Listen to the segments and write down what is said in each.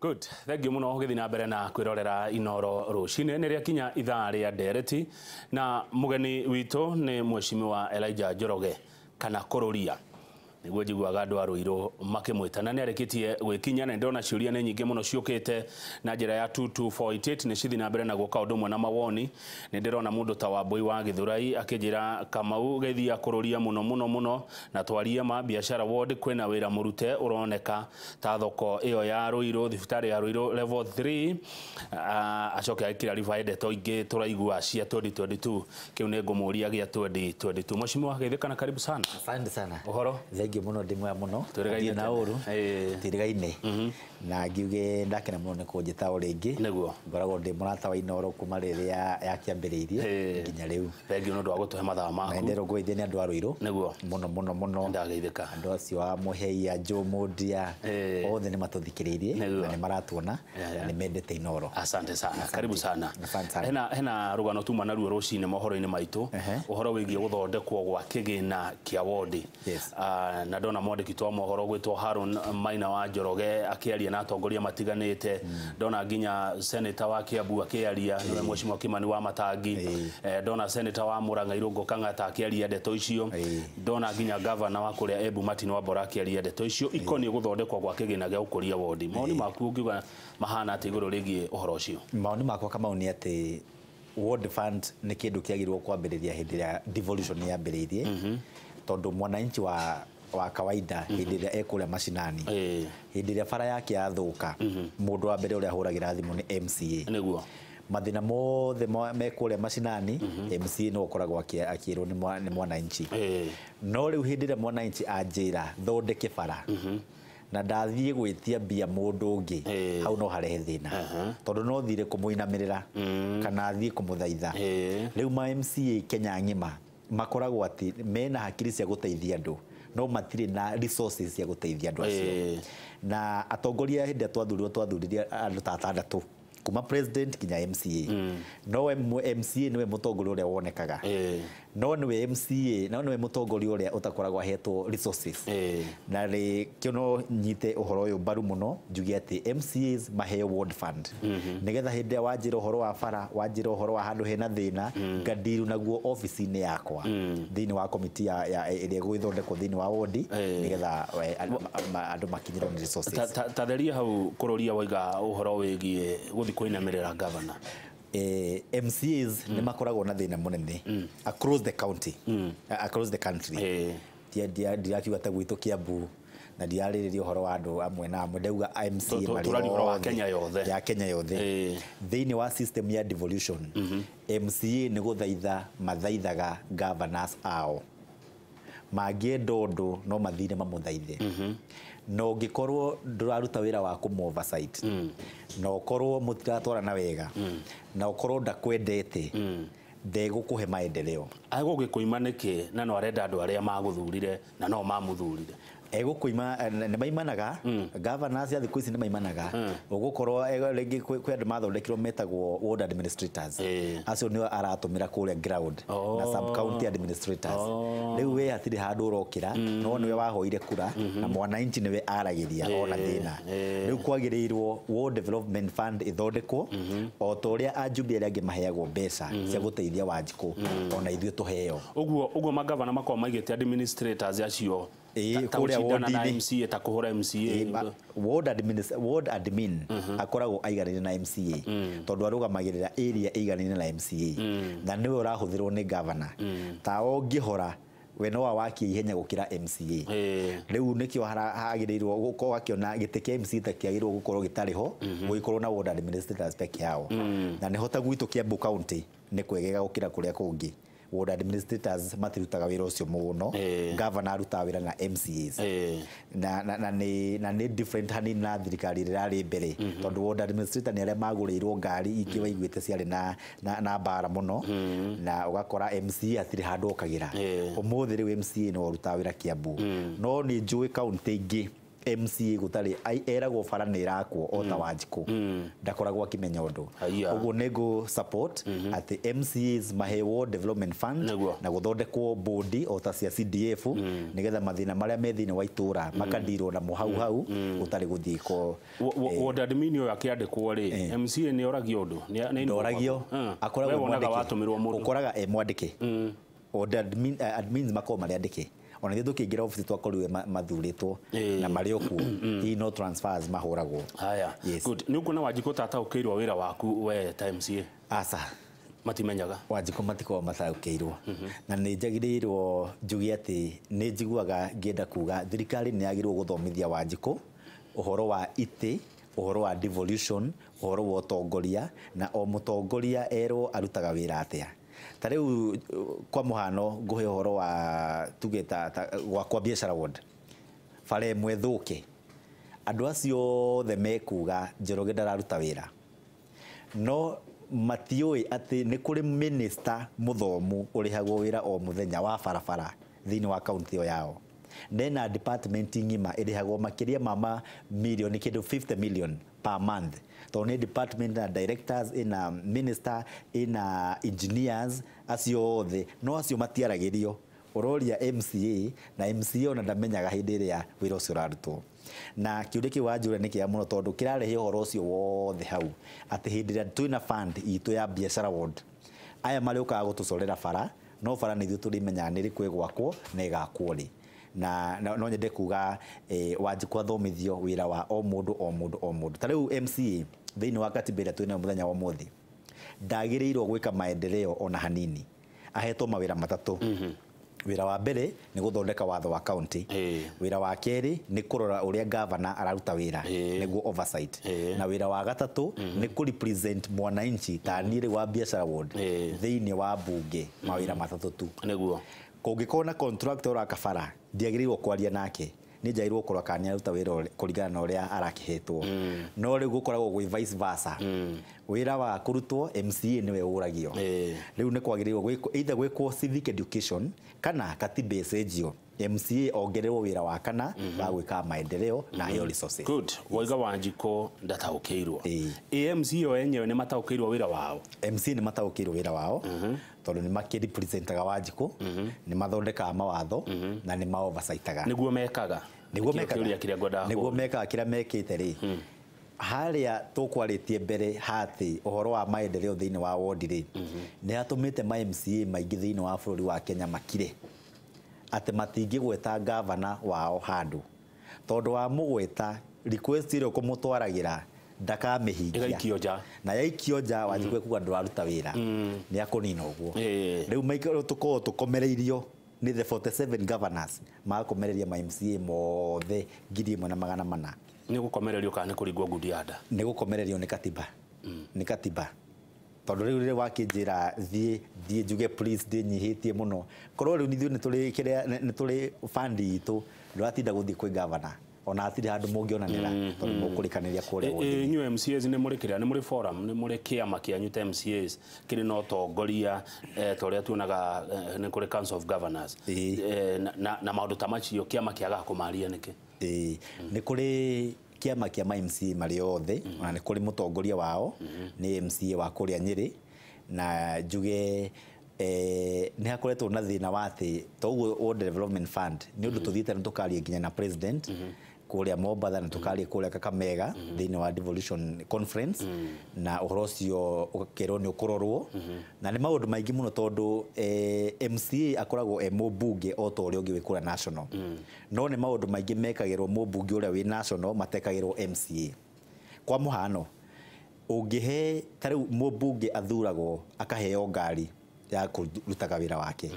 Good. Thank you muno gũgĩthiĩ na mbere na kwĩrorera Inoro rũcinĩ. Nĩ rĩakinya ithaa rĩa ndereti na mũgeni witũ nĩ Mheshimiwa Elijah Njoroge kana Kũrũria, nĩguo njiguaga andũ a Rũirũ makĩmwĩta, na nĩ arĩkĩtie gwĩkinya, na ndĩrona ciũria nĩ nyingĩ mũno ciũkĩte na njĩra ya 22488, nĩ cithi na mbere na gũka ũndũ ũmwe na mawoni. Nĩ ndĩrona mũndũ ta Wambui wa Gĩthũrai akĩnjĩra, "Kamau, geithia Kũrũria mũno mũno mũno, na twarie ma biacara ward kwĩna wĩra mũrute ũroneka ta thoko ĩyo ya Rũirũ, thibitarĩ ya Rũirũ level 3." Acoke agĩkĩra riba ndeto ingĩ tũraigua cia 2022. Kĩu nĩ ngũmũria gĩa 2022. Mheshimiwa, geithĩka na karibu sana. Asante sana. Ũhoro? Thank you mũno, ndĩ mwega mũno. Twĩrĩgaine Ndirĩ na tene. ũru. Tũtirigaine. Na ngiuge ndakena mũno nĩ kũnjĩta o rĩngĩ. Ngoragwo ndĩ mũrata wa Inoro kuma rĩrĩa yakĩambĩrĩirie nginya rĩu. Thank you nĩ ũndũ wa gũtũhe mathaa Na maku. nderwo ngũgeithia nĩ andũ a Rũirũ. Mũno mũno mũno. Ndageithĩka. Andũ acio a Mũheia, Joe Mũndia, othe nĩ matũthikĩrĩirie na nĩ maratuona na nĩ mendete Inoro. Asante sana. Karibu sana. Asante sana. Hena rũgano tuma naruo rũcinĩ mohoro-inĩ maitũ, ũhoro wĩgiĩ gũthondekwo gwa kĩgĩna kĩa wodi. Na ndona mwandĩki wa mohoro gwĩtwo Haron Maina wa Njoroge akĩaria na atongoria matiganĩte. Ndona nginya senator wa Kiambu akĩaria, nĩwe Mheshimiwa Kimani wa Matangi. Ndona senator wa Murang'a Irũngũ Kang'ata akĩaria ndeto icio. Ndona nginya governor wa kũrĩa Embu Martin Wambora akĩaria ndeto icio ikoniĩ gũthondekwo gwa kĩgĩna gĩa gũkũria wodi. Mawoni maku ũngiuga mahana atĩa igũrũ rĩgiĩ ũhoro ũcio? Maoni makwa, Kamau, nĩ atĩ ward fund nĩ kĩndũ kĩagĩrĩirwo kwambĩrĩria hĩndĩ ĩrĩa devolution yambĩrĩirie, tondũ mwananchi wa kawaida hĩndĩ ĩrĩa ekũrĩa macinani, hĩndĩ ĩrĩa bara yake yathũka, mũndũ wa mbere ũrĩa ahũragĩra thimũ nĩ MCA. Mathĩna mothe me kũrĩa macinani, MCA no ũkoragwo akĩrwo nĩ mwananchi. No rĩu hĩndĩ ĩrĩa mwananchi anjĩra thondeke bara na ndathiĩ gwĩtia mbia mũndũ ũngĩ, hau no harehe thĩna, tondũ no thire kũmũinamĩrĩra kana thiĩ kũmũthaitha. Rĩu ma MCA Kenya ng'ima makoragwo atĩ mena hakiri cia gũteithia andũ, no matirĩ na resources cia gũteithia andũ acio. Na atongoria hĩndĩ ĩrĩa twathurirwo, twathuririe andũ ta atandatũ kuma president nginya MCA, no MCA nĩwe mũtongoria ũrĩa wonekaga, no nĩwe MCA, no nĩwe mũtongoria ũrĩa ũtakoragwo ahetwo resources. Na rĩkĩo no nyite ũhoro ũyũ mbaru mũno, njuge atĩ MCAs maheo ward fund, nĩgetha hĩndĩ ĩrĩa wanjĩra ũhoro wa bara, wanjĩra ũhoro wa handũ hena thĩna, ngandiru naguo obici-inĩ yakwa thĩinĩ wa komiti ya ĩrĩa ĩgũgĩthondekwo thĩinĩ wa wodi, nĩgetha andũ makinyĩrwo nĩ resources. Ta theria hau, Kũrũria, waiga ũhoro wĩgiĩ gũthiĩ kũinamĩrĩra governor. MCAs nĩ makoragwo na thĩna mũnene across the county, across the country. Ndirakiuga ta gwitũ Kiambu, na ndirarĩrĩria ũhoro wa andũ amwe na amwe, ndauga MCA marĩ Tũraria ũhoro wa othe. Kenya yothe. Ya Kenya yothe. Thĩinĩ wa system ya devolution, MCA nĩ gũthaitha mathaithaga governors ao. Mangĩenda ũndũ no mathire mamũthaithe, na ũngĩkorwo ndũraruta wĩra wa kũmũ oversight, na ũkorwo mũtiratwarana wega, na ũkorwo ndakwendete, ndegũkũhe maendeleo. Agũgĩkũima nĩkĩ na no arenda andũ arĩa magũthurire na no mamũthurire? Egũkũima nĩ maimanaga. Governors ya thikũ ici nĩ maimanaga. Ũgũkorwo rĩngĩ kwĩ andũ mathondekirwo metagwo ward administrators. Acio nĩo aratũmĩra kũrĩa ground na sub county administrators. Rĩu we hatirĩ handũ ũrokĩra, no nĩwe wahoire kura na mwananchi nĩwe aragĩria ona thĩna. Rĩu kwagĩrĩirwo ward development fund ĩthondekwo o ta ũrĩa ajumbe arĩa angĩ maheagwo mbeca cia gũteithia Wanjikũ, ona ithuĩ tũheo. Ũguo magavana makoragwo maigĩte administrators acio ta kũrĩa gũcindana na ward-inĩ. MCA, ta kũhũra MCA? Ward admin akoragwo aiganĩire na MCA, tondũ arũgamagĩrĩra area ĩiganĩire na MCA, na nĩwe ũrahũthĩrwo nĩ governor. Ta ũngĩhora we no awakie ihenya gũkĩra MCA. Rĩu nĩkĩo hagĩrĩirwo gũkorwo akĩona gĩtĩ kĩa MCA ta kĩagĩrĩirwo gũkorwo gĩtarĩ ho, gũgĩkorwo na ward administrators peke yao. Na nĩho ta gwitũ Kiambu County nĩ kwegega gũkĩra kũrĩa kũngĩ. Ward administrators matirutaga wĩra ũcio mũno. Governor arutaga wĩra na MCAs. Na nĩ different hanini na thirikari ĩrĩa ĩrarĩ mbere, tondũ ward administrator nĩ arĩa magũrĩirwo ngari ingĩ waiguĩte ciarĩ na mbara mũno, na ũgakora MCA hatirĩ handũ okagĩra. Ũmũthĩ rĩu MCA nĩwe ũrutaga wĩra Kiambu, no nĩ njũĩ kaunti ingĩ MCA gũtarĩ eragwo bara nĩ ĩrakwo o ta Wanjikũ ndakoragwo akĩmenya ũndũ. Ũguo nĩ ngũ support atĩ MCAs maheo development fund na gũthondekwo board o ta cia CDF nĩgetha mathĩna marĩa me thĩinĩ wa itũra makadirwo namo hau hau gũtarĩ gũthiĩ ko. Ward admin ũyũ akĩandĩkwo rĩ, MCA nĩ oragio ũndũ? Ndoragio, akoragwo mwandĩke, ũkoraga e mwandĩke. Ward admins makoragwo marĩ andĩke. Ona ithuĩ tũkĩingĩra obici twakorirwe mathurĩtwo na marĩ o kuo, hihi no transfers mahũragwo. Haya, good. Nĩ ũkuona Wanjikũ tataũkĩirwo wĩra waku we ta MCA? Aca. Matimenyaga? Wanjikũ matikoragwo mataũkĩirwo. Na nĩ njagĩrĩirwo njuge atĩ nĩ njiguaga ngĩenda kuga thirikari nĩ yagĩrĩirwo gũthomithia Wanjikũ ũhoro wa itĩ, ũhoro wa devolution, ũhoro wa ũtongoria, na o mũtongoria erwo arutaga wĩra atĩa. Ta rĩu kwa mũhano ngũhe ũhoro wa tuge ta gwakwa biacara ward, bara ĩmwe thũke, andũ acio othe mekuga Njoroge ndararuta wĩra, no matiũĩ atĩ nĩ kũrĩ minister mũthomu ũrĩhagwo wĩra o mũthenya wa barabara thĩinĩ wa kaunti ĩyo yao. Nena department ng'ima ĩrĩhagwo makĩria ma milioni kĩndũ 50 million per month, tondũ nĩ department na directors, ina minister, ina engineers, acio othe no acio matiaragĩrio. Ũroria MCA na MCA ona ndamenyaga hĩndĩ ĩrĩa wĩra ũcio ũrarutwo. Na kĩũria kĩu wanjũria nĩ kĩega mũno tondũ kĩrarehe ũhoro ũcio wothe hau atĩ hĩndĩ ĩrĩa twĩna fund itũ ya biacara ward, aya marĩũkaga gũtũcorera bara, no bara nĩ ithuĩ tũrĩmenyaga nĩ ĩrĩkũ ĩgwakwo na ĩgakwo rĩ. Na no nyende kuga Wanjikũ athomithio wĩra wa o mũndũ o mũndũ o mũndũ. Ta rĩu MCA thĩinĩ wa katiba ĩrĩa twĩnayo mũthenya wa ũmũthĩ ndagĩrĩirwo gwĩka maendeleo ona hanini, ahetwo mawĩra matatũ. Wĩra wa mbere nĩ gũthondeka watho wa county, wĩra wa kerĩ nĩ kũrora ũrĩa governor araruta wĩra nĩguo oversight, na wĩra wa gatatũ nĩ kũ represent mwananchi ta niĩ rĩu wa biacara ward thĩinĩ wa bunge. Mawĩra matatũ tu. Nĩguo kũngĩkorwo na contractor ũraka bara ndiagĩrĩirwo kwaria nake, nĩ njagĩrĩirwo kũrora kana nĩ aruta wĩra kũringana na ũrĩa arakĩhetwo. No rĩu gũkoragwo gwĩ vice versa, wĩra wa kũrutwo MCA nĩwe ũragio. Rĩu nĩ kwagĩrĩirwo either gwĩkwo civic education kana katiba ĩcenjio, MCA ongererwo wĩra wa kana wa gwĩka maendeleo na aheo resources. Good. Waiga Wanjikũ ndataũkĩirwo. AMC o enyewe nĩ mataũkĩirwo wĩra wao? MCA nĩ mataũkĩirwo wĩra wao tondũ nĩ makĩrepresentaga Wanjikũ, nĩ mathondekaga mawatho na nĩ ma-oversightaga. Nĩguo mekaga. Nĩguo mekaga. Nĩguo mekaga kĩrĩa mekĩte rĩ. Harĩa tũkwarĩtie mbere hatĩ ũhoro wa maendeleo thĩinĩ wa ward rĩ, nĩ hatũmĩte ma MCA maingĩ thĩinĩ wa bũrũri wa Kenya makire atĩ matingĩgweta gavana wao handũ, tondũ wa mũgweta request ĩrĩa ũkũmũtwaragĩra ndakamĩhingia, ĩgaikio nja, na yaikio nja Wanjikũ ekuga ndũraruta wĩra, nĩ akũnina ũguo. Rĩu maikaro tũkorwo tũkomereirio nĩ the 47 governors magakomereria ma MCA mothe 1400. Nĩ gũkomererio kana nĩ kũringwo ngundi ya nda? Nĩ gũkomererio nĩ katiba. Nĩ katiba. Tondũ rĩu rĩrĩa wakĩnjĩra thiĩ njuge please ndĩnyihĩtie mũno, korwo rĩu ithuĩ nĩ tũrĩ fund itũ, ndũratinda gũthiĩ kwĩ governor ona hatirĩ handũ mũngĩonanĩra tondũ mũkũrĩkanĩria kũrĩa ward. Inyuĩ MCAs nĩ mũrĩ kĩrĩa, nĩ mũrĩ forum, nĩ mũrĩ kĩama kĩanyu ta MCAs kĩrĩ na ũtongoria ta ũrĩa tuonaga nĩ kũrĩ Council of Governors na maũndũ ta macio, kĩama kĩagaga kũmaria nĩkĩ? Nĩ kũrĩ kĩama kĩa ma MCA marĩ othe, ona nĩ kũrĩ mũtongoria wao nĩ MCA wa kũrĩa Nyĩrĩ, na njuge nĩ hakoretwo na thĩna wa atĩ toguo Ward Development Fund nĩ ũndũ tũthiĩte na tũkaria nginya na president kũrĩa Mombatha na tũkaria kũrĩa Kakamega thĩinĩ wa devolution conference, na ũhoro ũcio ũkerwo nĩ ũkũrorwo, na nĩ maũndũ maingĩ mũno tondũ MCA akoragwo e mũmbunge o ta ũrĩa ũngĩ wĩ kũrĩa national, no nĩ maũndũ maingĩ mekagĩrwo mũmbunge ũrĩa wĩ national matekagĩrwo MCA. Kwa mũhano ũngĩhe ta rĩu mũmbunge athuragwo akaheo ngari ya kũrutaga wĩra wake,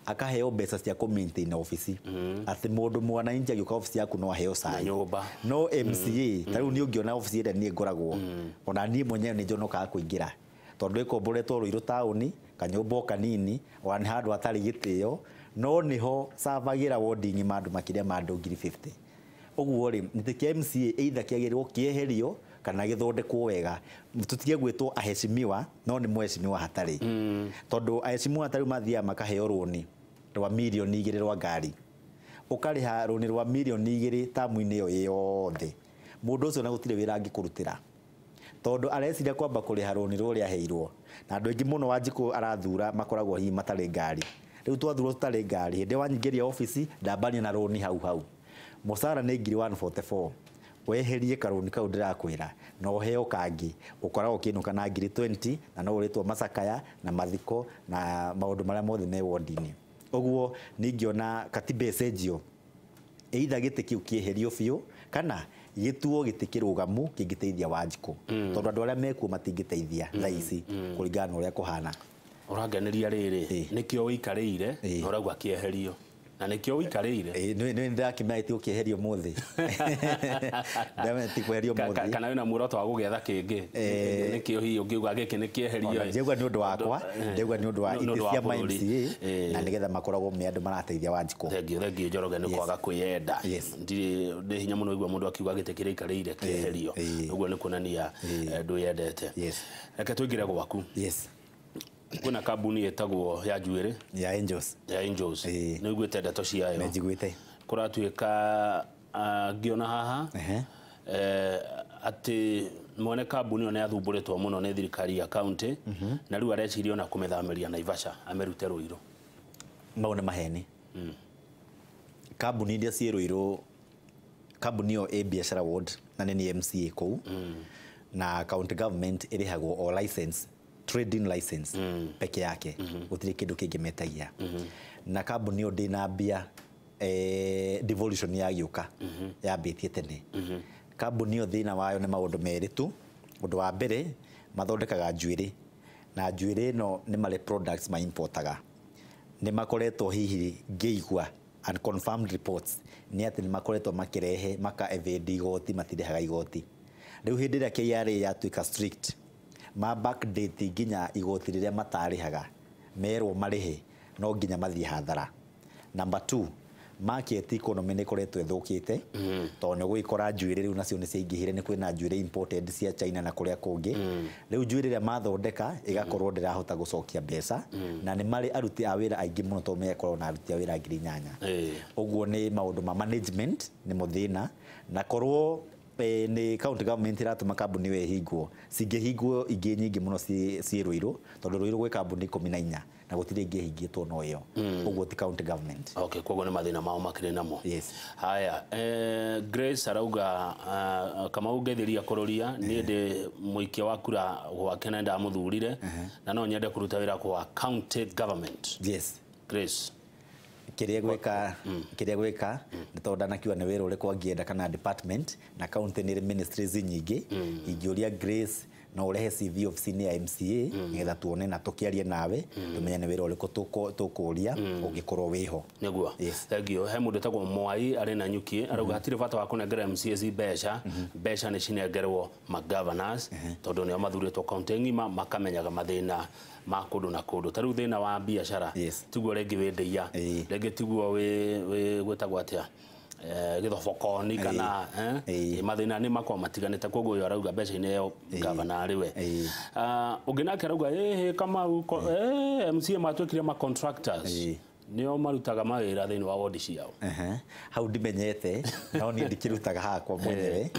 akaheo mbeca cia kũ maintain obici, atĩ mũndũ mwananchi agĩũka obici yaku no aheo cai no MCA ta rĩu niĩ ũngĩona obici ĩrĩa niĩ ngoragwo, ona niĩ mwenyewe nĩ njonokaga kũingĩra tondũ ĩkomboretwo Ruiru taũni, kanyũmba o kanini, ona nĩ handũ hatarĩ gĩtĩo, no nĩho cabagĩra wondi ng'ima andũ makĩria ma andũ 50,000. Ũguo rĩ, gĩtĩ kĩa MCA either kĩagĩrĩirwo kĩeherio kana gĩthondekwo wega, tũtige gwĩtwo aheshimiwa no nĩ mũheshimiwa hatarĩ, tondũ aheshimiwa hatarĩ mathiaga makaheo rũni rwa mirioni 2 rwa ngari. Ũkarĩha rũni rwa mirioni 2 tamu-inĩ ĩyo yothe. Mũndũ ũcio na gũtirĩ wĩra angĩkũrutĩra, tondũ areciria kwamba kũrĩha rũni rũrĩa aheirwo. Na andũ aingĩ mũno Wanjikũ arathura makoragwo hihi matarĩ ngari. Rĩu twathurwo tũtarĩ ngari, hĩndĩ ĩyo wanyingĩria obici ndambania na rũni hau hau. Mũcara nĩ ngiri 144, weherie karũni kau ndĩrakwĩra na ũheo kangĩ, ũkoragwo ũkĩinũka na ngiri 20, na no ũrĩtwo macakaya na mathiko na maũndũ marĩa mothe me wodi-inĩ. Ũguo ningĩona katiba ĩcenjio, either gĩtĩ kĩu kĩeherio biũ kana gĩtuo gĩtĩ kĩrũgamu kĩngĩteithia Wanjikũ, tondũ andũ arĩa mekuo matingĩteithia thaa ici kũringana na ũrĩa kũhana. Ũrangeneria rĩrĩ, nĩkĩo ũikarĩire na ũrauga kĩeherio, na nĩkĩo ũikarĩire. Nĩ ndĩrakĩmenya gĩtigũkĩeherio mũthĩ. Ndĩramenya gĩtikweherio mũthĩ. Kana wĩna muoroto wa gũgĩetha kĩngĩ, nĩkĩo hihi ũngiuga gĩkĩ nĩ kĩeherio? Ndiauga nĩ ũndũ wakwa, ndiauga nĩ ũndũ wa itĩ cia ma MCA, na nĩgetha makoragwo me andũ marateithia Wanjikũ. Thengiũ, thengiũ Njoroge, nĩ kwaga kwĩyenda. Ndirĩ nĩ hinya mũno igua mũndũ akiuga gĩtĩ kĩrĩa aikarĩire kĩeherio. Ũguo nĩ kuonania ndwĩyendete. Reke tũingĩre gwaku. Kwĩna kambuni ĩtagwo ya njuĩrĩ ya Angels. Ya Angels. Nĩ ũiguĩte ndeto ciayo? Nĩ njiguĩte. Kũratuĩka ngĩona haha atĩ mwene kambuni ĩyo nĩ athumbũrĩtwo mũno nĩ thirikari ya county, na rĩu areciria ona kũmĩthamĩria Naivasha amĩrute Ruiru. Mau nĩ maheni. Kambuni iria ciĩ Ruiru, kambuni ĩyo ĩ biacara ward na nĩ MCA kũu, na county government ĩrĩhagwo o license, trading license peke yake, gũtirĩ kĩndũ kĩngĩ metagia. Na kambuni ĩyo ndĩnambia, devolution yagĩũka yambĩtie tene. Kambuni ĩyo thĩna wayo nĩ maũndũ merĩ tu. Ũndũ wa mbere, mathondekaga njuĩrĩ, na njuĩrĩ ĩno nĩ marĩ products ma importaga. Nĩ makoretwo hihi ngĩigua unconfirmed reports nĩ atĩ nĩ makoretwo makĩrehe maka evade igoti, matirĩhaga igoti. Rĩu hĩndĩ ĩrĩa KRA yatuĩka strict, ma backdate nginya igoti rĩrĩa matarĩhaga merwo marĩhe, no nginya mathiĩ hathara. Number 2, market economy nĩ ĩkoretwo ĩthũkĩte, tondũ nĩ ũgũgĩkora njuĩrĩ rĩu nacio nĩ ciaingĩhire, nĩ kwĩna njuĩrĩ imported cia China na kũrĩa kũngĩ. Rĩu njuĩrĩ ĩrĩa mathondeka ĩgakorwo ndĩrahota gũcokia mbeca, na nĩ marĩ aruti a wĩra aingĩ mũno, tondũ mekorwo na aruti a wĩra 8,000. Ũguo nĩ maũndũ ma management nĩ mũthĩna, na korwo nĩ county government iratũma kambuni ĩyo ĩhingwo, cingĩhingwo ingĩ nyingĩ mũno ciĩ Ruiru, tondũ Ruiru gwĩ kambuni 14 na gũtirĩ ĩngĩ ĩhingĩtwo no ĩyo. Ũguo ti county government. Okay, koguo nĩ mathĩna mao makĩrĩ namo. Haya, Grace arauga, Kamau ngeithiria kũrũria, niĩ ndĩ mũikia wa kura gwake na ndamũthurire, na no nyende kũruta wĩra kwa county government. Grace. Kĩrĩa gwĩka, kĩrĩa gwĩka nĩ tondũ ndanakiuga nĩ wĩra ũrĩkũ angĩenda kana department, na county nĩ ĩrĩ ministries nyingĩ. Ingĩũria Grace no ũrehe CV ofici-inĩ ya MCA nĩgetha tuone na tũkĩarie nawe, tũmenye nĩ wĩra ũrĩkũ tũkũria ũngĩkorwo wĩho. Nĩguo. Thengiũ. He mũndũ ũtagwo Mwai arĩ na nyuki, arauga hatirĩ bata wa kũnengera MCAs mbeca, mbeca nĩ cinengerwo ma governors, tondũ nĩo mathurĩtwo county ng'ima makamenyaga mathĩna ma kũndũ na kũndũ. Ta rĩu thĩna wa biacara tiguo rĩngĩ wĩ ndĩia, rĩngĩ tiguo wĩ gwĩtagwo atĩa, gĩthobokoni kana, mathĩna nĩ makoragwo matiganĩte. Koguo ũyũ arauga mbeca-inĩ ĩyo gavana arĩ we. Ũngĩ nake arauga, ĩhĩ Kamau, MCA matuĩkire ma contractors, nĩo marutaga mawĩra thĩinĩ wa wodi ciao. Hau ndimenyete, no niĩ ndikĩrutaga hakwa mwenyewe,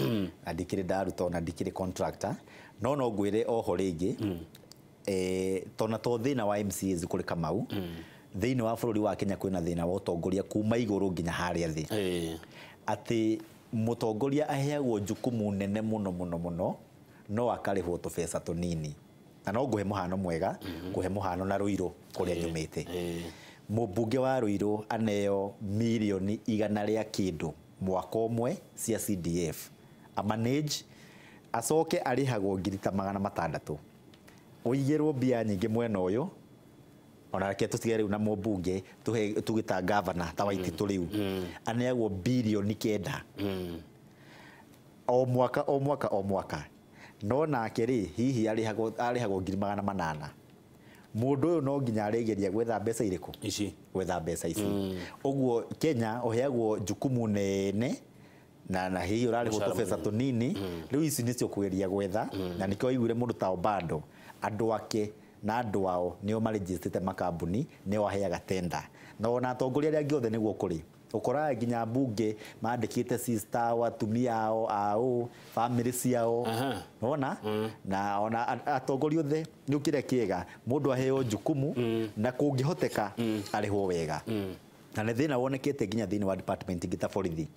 na ndikĩrĩ ndaruta ona ndikĩrĩ contractor. No no ngwĩre oho rĩngĩ, tona to thĩna wa MCAs kũrĩ Kamau, thĩinĩ wa bũrũri wa Kenya kwĩna thĩna wa ũtongoria kuma igũrũ nginya harĩa thĩ. Atĩ mũtongoria aheagwo jukumu nene mũno mũno mũno, no akarĩhwo tũbeca tũnini. Na no ngũhe mũhano mwega, ngũhe mũhano na Ruiru kũrĩa nyumĩte. Mũmbunge wa Ruiru aneo mirioni igana rĩa kĩndũ mwaka ũmwe cia CDF amanage, acoke arĩhagwo ngiri ta magana matandatũ. Ũigĩrwo mbia nyingĩ mwena ũyũ, ona reke tũtige rĩu na mũmbunge, tũgĩta gavana ta Waititu rĩu, aneagwo birioni 9 o mwaka o mwaka o mwaka. No nake rĩ hihi arĩhagwo ngiri magana manana. Mũndũ ũyũ no nginya arĩgeria gwetha mbeca irĩkũ? Ici. Gwetha mbeca ici. Ũguo Kenya ũheagwo jukumu nene na hihi ũrarĩhwo tũbeca tũnini. Rĩu ici nĩcio kũgeria gwetha, na nĩkĩo waiguire mũndũ ta Obando, andũ ake na andũ ao nĩo marĩnjĩstĩte makambuni, nĩo aheaga tenda. Na ona atongoria arĩa angĩ othe nĩguo kũrĩ. Ũkoraga nginya mbunge mandĩkĩte sister ao, atumia ao, ao family ciao. Nona na ona atongoria othe nĩ ũkĩrĩa kĩega mũndũ aheo jukumu na kũngĩhoteka arĩhwo wega. Na nĩ thĩna wonekete nginya thĩinĩ wa department ingĩ ta borithi.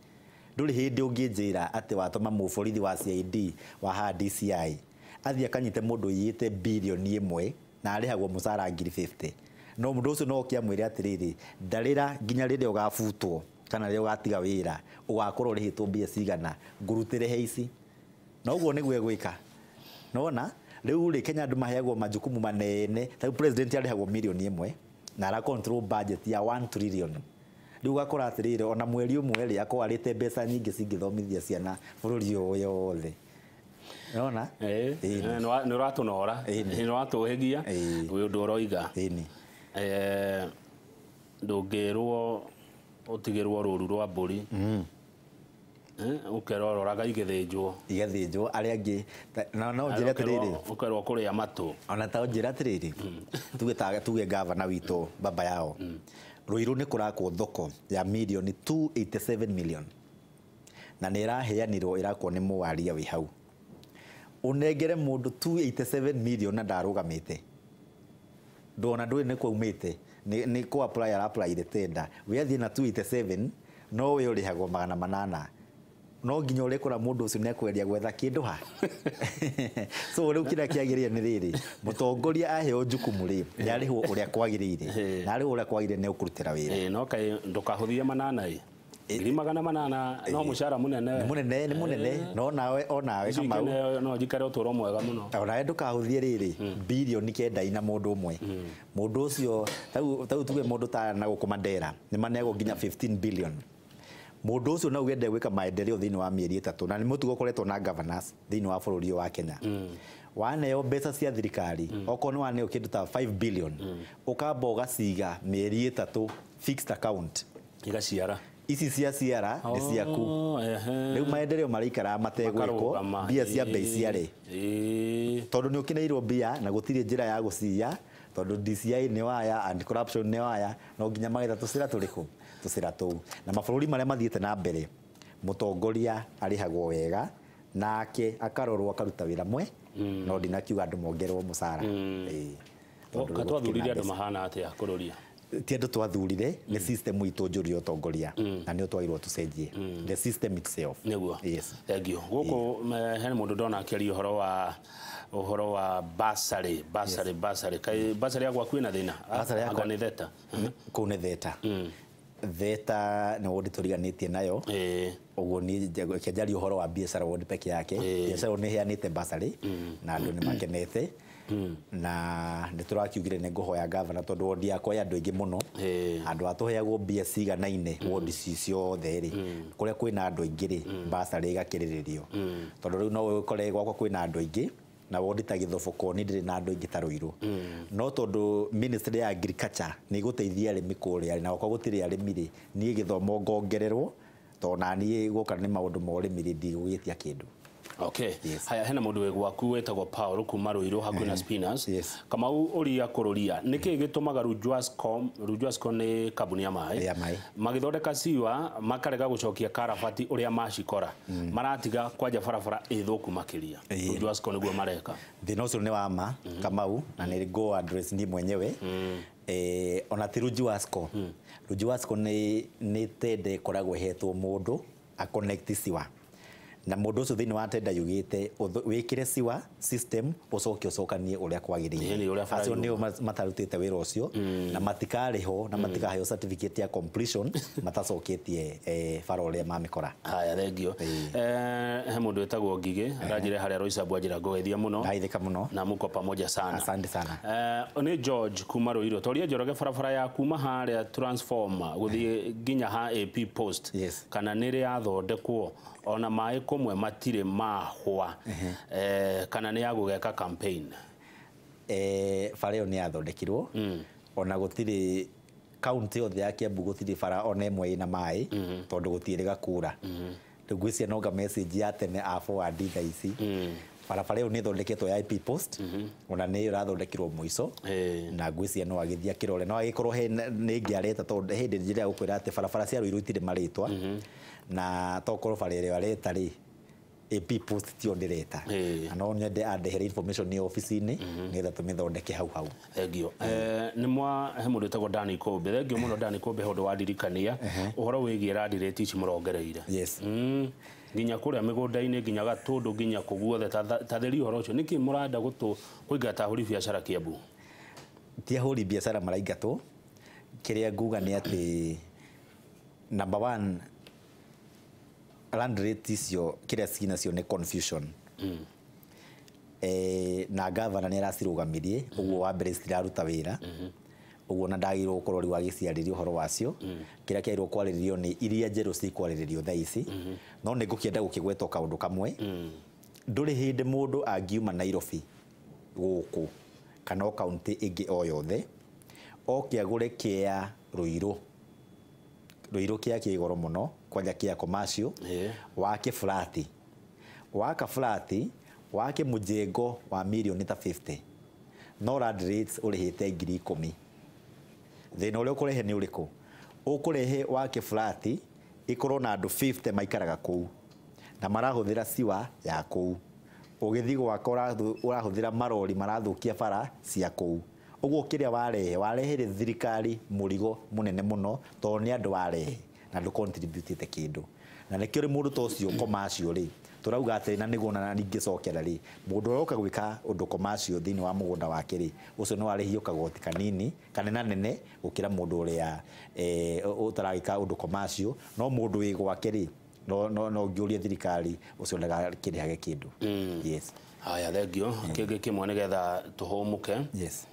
Ndũrĩ hĩndĩ ũngĩnjĩra atĩ watũma mũborithi wa CID wa haha DCI athiĩ akanyite mũndũ ũiyĩte birioni 1 na arĩhagwo mũcara 50,000. No mũndũ ũcio no oke amwĩre atĩrĩrĩ, ndarĩra nginya rĩrĩa ũgabutwo kana rĩrĩa ũgatiga wĩra ũgakorwo ũrĩhĩtwo mbia cigana ngũrutĩre he ici. Na ũguo nĩguo egwĩka. Nona rĩu rĩ Kenya andũ maheagwo majukumu manene. Ta rĩu president arĩhagwo mirioni 1 na ara control budget ya 1 trillion. Rĩu ũgakora atĩrĩrĩ ona mweri ũmwe rĩ akorwo arĩte mbeca nyingĩ cingĩthomithia ciana bũrũri ũyũ wothe. Nona? Nĩ ũratũnora, nĩ ũratũhĩgia wĩ ũndũ ũroiga. Ndũngĩrwo ũtigĩrwo rũru rwa mbũri. Ũkerwo roraga igĩthĩnjwo. Igathĩnjwo arĩa angĩ no njĩre atĩrĩrĩ. Ũkerwo kũrĩa matũ. Ona ta njĩre atĩrĩrĩ. Tuge gavana witũ baba yao. Ruiru nĩ kũrakwo thoko ya mirioni 287 million. Na nĩ ĩraheanirwo ĩrakwo nĩ mũwaria wĩ hau. Ũnengere mũndũ 287 million na ndarũgamĩte. Ndona ndũĩ nĩ kwaumĩte. Nĩ kũ apply ara apply the tender. We athiĩ na 287 no we ũrĩhagwo 800. No nginya ũrĩkora mũndũ ũcio nĩ ekwendia gwetha kĩndũ ha. So rĩu kĩrĩa kĩagĩrĩire nĩ rĩrĩ, mũtongoria aheo jukumu rĩ, nĩ arĩhwo ũrĩa kwagĩrĩire. Na arĩhwo ũrĩa kwagĩrĩire nĩ ũkũrutĩra wĩra. No kaĩ ndũkahũthie manana ĩ. 800 no mũcara mũnene. Mũnene nĩ mũnene no nawe onawe Kamau. No njikare ũtũũro mwega mũno. Onawe ndũkahũthie rĩrĩ birioni 9 na mũndũ ũmwe. Mũndũ ũcio tau tuge mũndũ ta na gũkũ Mandera nĩ maneagwo nginya 15 billion. Mũndũ ũcio no ugende gwĩka maendeleo thĩinĩ wa mĩeri 3 na nĩ mũtugo ũkoretwo na governors thĩinĩ wa bũrũri wa Kenya. Waneo mbeca cia thirikari okorwo nĩ waneo kĩndũ ta 5 billion ũkamba ũgaciga mĩeri 3 fixed account igaciara. Ici cia ciara nĩ ciaku. Rĩu maendeleo marĩikaraga mategwĩkwo mbia cia mbei ciarĩ. Tondũ nĩ ũkineirwo mbia na gũtirĩ njĩra ya gũciya tondũ DCI nĩ waya, anti corruption nĩ waya, no nginya magetha tũcĩra tũrĩkũ tũcĩra tũu. Na mabũrũri marĩa mathiĩte na mbere mũtongoria arĩhagwo wega nake akarorwo akaruta wĩra mwe no ndinakiuga andũ mongererwo mũcara. Twathurire andũ mahana atĩa kũrũria? Ti andũ twathurire nĩ system itũ njũru ya ũtongoria na nĩyo twagĩrĩirwo tũcenjie. The system itself. Nĩguo. Yes. Thank you. Gũkũ hena mũndũ ndona akĩaria ũhoro wa basarĩ. Kaĩ basarĩ ya gwaku ĩna thĩna? Basarĩ yakwa nĩ theta. Kũu nĩ theta. Theta nĩ wondi tũriganĩtie nayo. Ũguo niĩ reke njarie ũhoro wa biacara wondi peke yake. Biacara nĩ ĩheanĩte basarĩ na andũ nĩ makenete. Na nĩ tũrakiugire nĩ ngũhoya gavana tondũ wondi yakwa ya andũ aingĩ mũno. Andũ a tũheagwo mbia ciganaine wondi ci ciothe rĩ, kũrĩa kwĩna andũ aingĩ rĩ, basarĩ ĩgakĩrĩrĩrio. Tondũ rĩu no ũkore gwakwa kwĩna andũ aingĩ na wondi ta Gĩthobokoni ndĩrĩ na andũ aingĩ ta Ruiru. No tondũ ministry ya agriculture nĩ ĩgũteithia arĩmi kũrĩa na okorwo gũtirĩ arĩmi rĩ, niĩ gĩthomo ngongererwo tondũ naniĩ guoka nĩ maũndũ ma ũrĩmi rĩ, ndigũgĩtia kĩndũ. Okay. Yes. Haya, hena mũndũ wĩ gwaku wĩtagwo Paul kuma Ruiru hakuhĩ na Spinners. Yes. Kamau ũria kũrũria nĩkĩ gĩtũmaga Rujwasco nĩ kambuni ya maĩ Ya maĩ. Magĩthondeka ciwa makarega gũcokia karabati ũrĩa macikora maratiga kwanja barabara ĩthũku makĩria. Rujwasco nĩguo mareka. Thĩna ũcio nĩ wa ma Kamau na nĩ go address ni mwenyewe. Ona ti Rujwasco. Rujwasco nĩ tende ĩkoragwo ĩhetwo mũndũ a connect ciwa. Na mũndũ ũcio thĩinĩ wa tenda yugĩte wĩkĩre siwa system ũcoke ũcokanie ũrĩa kwagĩrĩire. Acio nĩo matarutĩte wĩra ũcio na matikarĩhwo na matikaheo certificate ya completion matacoketie bara ũrĩa mamĩkora. Haya, thengio. He mũndũ wĩtagwo Ngigĩ aranjĩra harĩa Roysambu anjĩra ngũgeithia mũno. Ndaithĩka mũno. Na muko pamoja sana. Asante sana. Nĩ George kuma Ruiru. Toria Njoroge barabara ya kuma harĩa transformer gũthiĩ nginya ha AP post. Yes. Kana nĩ rĩ yathondekwo ona maĩ kũmwe matirĩ mahwa kana nĩ ya gũgeka campaign. Bara ĩyo nĩ yathondekirwo ona gũtirĩ kaunti yothe ya Kiambu gũtirĩ bara ona ĩmwe ĩna maĩ tondũ gũtiĩrĩga kura. Rĩu ngwĩciria no nga message ya tene a forward thaa ici. Barabara ĩyo nĩ ĩthondeketwo ya IP post, ona nĩ ĩrathondekirwo mũico, na ngwĩciria no agĩthiĩ akĩrore, no agĩkorwo he nĩ ĩngĩ areta, tondũ hĩndĩ njĩra ya gũkwĩra atĩ barabara cia Ruiru itirĩ marĩtwa, na tokorwo bara ĩrĩa areta rĩ, AP post tio ndĩreta, na no nyende andehere information nĩ ofici-inĩ nĩgetha tũmĩthondeke hau hau. Thengio. Nĩ mwa he mũndũ wĩtagwo Dani Kũmbe. Thengio mũno Dani Kũmbe ũndũ wandirikania ũhoro wĩgiĩ land rate ici mũrongereire. Yes. Nginya kũrĩa mĩgũnda-inĩ, nginya Gatũndũ, nginya kũ guothe, tathĩri ũhoro ũcio. Nĩkĩ mũrenda kũingata ahũri biacara Kiambu? Ti ahũri biacara maraingatwo. Kĩrĩa nguga nĩ atĩ number one, land rate icio kĩrĩa cinacio nĩ confusion. Na gavana nĩ aracirũgamirie, ũguo wa mbere citiraruta wĩra, ũguo na ndagĩrĩirwo gũkorwo rĩu agĩciarĩria ũhoro wacio. Kĩrĩa kĩagĩrĩirwo kwarĩrĩrio nĩ iria njerũ cikwarĩrĩrio thaa ici. No nĩ ngũkĩenda gũkĩgweta kaũndũ kamwe. Ndũrĩ hĩndĩ mũndũ angiuma Nairobi gũkũ kana o kaunti ĩngĩ o yothe oke agũre kĩa Ruiru, Ruiru kĩa kĩ goro mũno, kwanja kĩa commercial, wake flati, waka flati wake mũjengo wa mirioni ta 50, no land rates ũrĩhĩte 10,000. Thĩna ũrĩa ũkũrehe nĩ ũrĩkũ? Ũkũrehe wake flati ĩkorwo na andũ 50 maikaraga kũu na marahũthĩra siwa ya kũu, ũgĩthiĩ gwaka ũrahũthĩra marori marathũkia bara cia kũu. Ũguo kĩrĩa warehe, warehere thirikari mũrigo mũnene mũno, tondũ nĩ andũ warehe na ndũ contributĩte kĩndũ. Na nĩkĩo rĩ mũndũ ta ũcio commercial rĩ, tũrauga atĩrĩ, na nĩguo ona ningĩcokera rĩ, mũndũ ũroka gwĩka ũndũ commercial thĩinĩ wa mũgũnda wake rĩ, ũcio no arĩhio kagoti kanini kana nene gũkĩra mũndũ ũrĩa ũtaragĩka ũndũ commercial. No mũndũ wĩ gwake rĩ, no ngĩũrie thirikari ũcio ndagakĩrĩhage kĩndũ. Yes. Haya, thengio. Kĩngĩ kĩmwe nĩgetha tũhũmũke. Yes.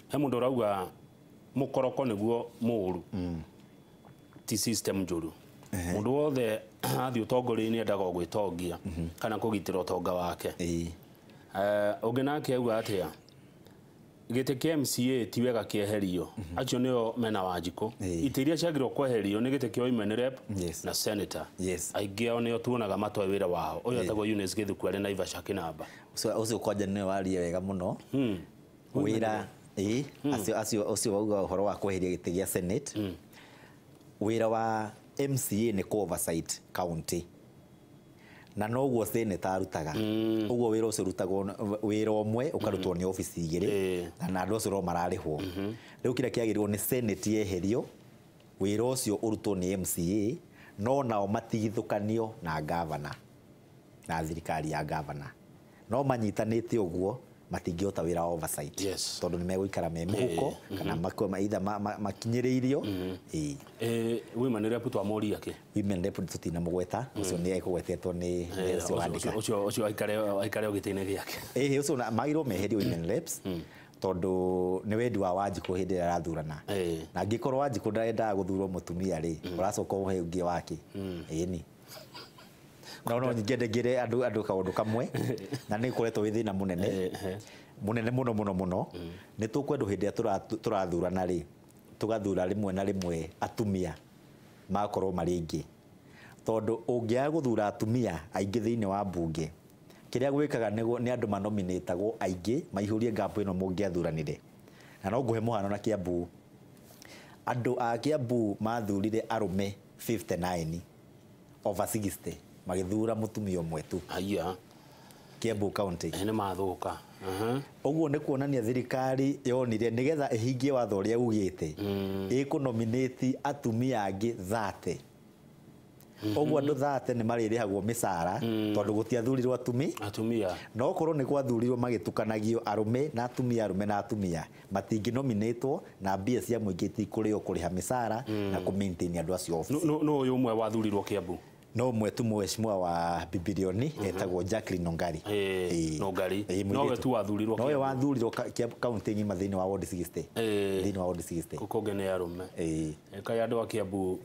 He mũndũ ũrauga mũkoroko nĩguo mũũru, ti system njũru. Mũndũ wothe athiĩ ũtongoria-inĩ endaga o gwĩtongia kana kũgitĩra ũtonga wake. Ũngĩ nake auga atĩa, gĩtĩ kĩa MCA ti wega kĩeherio, acio nĩo mena Wanjikũ. Itĩ iria ciagĩrĩirwo kweherio nĩ gĩtĩ kĩa women rep na senator. Aingĩ ao nĩo tuonaga matoe wĩra wao. Ũyũ etagwo Eunice Gĩthuku arĩ Naivasha Kĩnamba. Ũcio kwanja nĩwe waria wega mũno. Wĩra acio ũcio wauga ũhoro wa kweheria gĩtĩ gĩa senate. Wĩra wa MCA nĩ kũ oversight county, na noguo senator arutaga. Ũguo wĩra ũcio ũrutagwo wĩra ũmwe ũkarutwo nĩ ofici igĩrĩ, na andũ acio no mararĩhwo. Rĩu kĩrĩa kĩagĩrĩirwo nĩ senate yeherio, wĩra ũcio ũrutwo nĩ MCA, no nao matigithũkanio na gavana na thirikari ya gavana. No manyitanĩte ũguo matingĩhota wĩra wa oversight. Tondũ nĩ megũikara me mũhuko kana either makinyĩrĩirio. Women rep twamũria kĩ? Women rep tũtinamũgweta, ũcio nĩ ekũgwetetwo nĩ ũcio wandĩka. Ũcio aikare o gĩtĩ-inĩ gĩake. Ũcio magĩrĩirwo meherio women reps, tondũ nĩ wendi wa Wanjikũ hĩndĩ ĩrĩa arathurana. Na angĩkorwo Wanjikũ ndarendaga gũthurwo mũtumia rĩ, ũracoka ũhe ũngĩ wake. Ĩni. No no nyingĩ ngĩre andũ kaũndũ kamwe, na nĩ ũkoretwo wĩ thĩna mũnene. Mũnene mũno mũno mũno. Nĩ tũkwendwo hĩndĩ ĩrĩa tũrathurana rĩ, tũgathura rĩmwe na rĩmwe atumia magakorwo marĩ aingĩ. Tondũ ũngĩaga gũthura atumia aingĩ thĩinĩ wa mbunge, kĩrĩa gwĩkaga nĩ andũ manominĩtagwo aingĩ maihũrie gap ĩno mũngĩathuranire. Na no ngũhe mũhano na Kiambu. Andũ a Kiambu mathurire arũme 59 over 60 magĩthura mũtumia ũmwe tu. Haiya. Kiambu County. Nĩ mathũka. Ũguo nĩ kuonania thirikari yonire nĩgetha ĩhingie watho ũrĩa ugĩte, ĩkũnominate atumia angĩ 30. Ũguo andũ 30 nĩ marĩrĩhagwo mĩcara tondũ gũtiathurirwo atumia. No korwo nĩ gwathurirwo magĩtukanagio arũme na atumia, arũme na atumia matingĩnominatwo na mbia cia mũingĩ itikũrĩo kũrĩha mĩcara na kũ-maintain andũ acio office. No ũyũ ũmwe wathurirwo Kiambu? No ũmwe tu mheshimiwa wa Bibilioni etagwo Jacqueline Nongari. Nongari. Nowe tu wathurirwo. Nowe wathurirwo kaunti ng'ima thĩinĩ wa Ward 60. Thĩinĩ wa Ward 60. Kũngĩ nĩ arũme. Kaĩ andũ a Kiambu.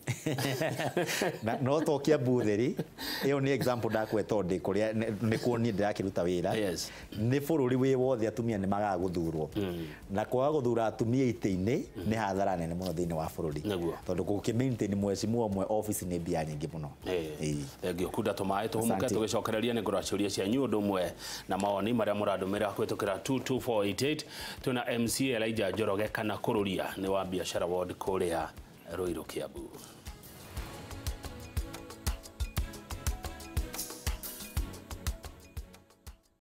Na no to Kiambu theri, ĩyo nĩ example ndakwe tondũ kũrĩa nĩ kuo niĩ ndĩrakĩruta wĩra. Nĩ bũrũri wĩ wothe atumia nĩ magaga gũthurwo. Na kwaga gũthura atumia itĩ-inĩ nĩ hathara nene mũno thĩinĩ wa bũrũri. Tondũ gũkĩ maintain mheshimiwa ũmwe office nĩ mbia nyingĩ mũno. Thengio kunda tũmaĩ tũhũmũke. Asante. Tũgĩcokereria nĩ ngũra ciũria cianyu ũndũ ũmwe na mawoni marĩa mũrandũmĩra kũhĩtũkĩra 22488. Twĩna MCA Elijah Njoroge kana Kũrũria, nĩ wa biacara ward kũrĩa Ruiru, Kiambu.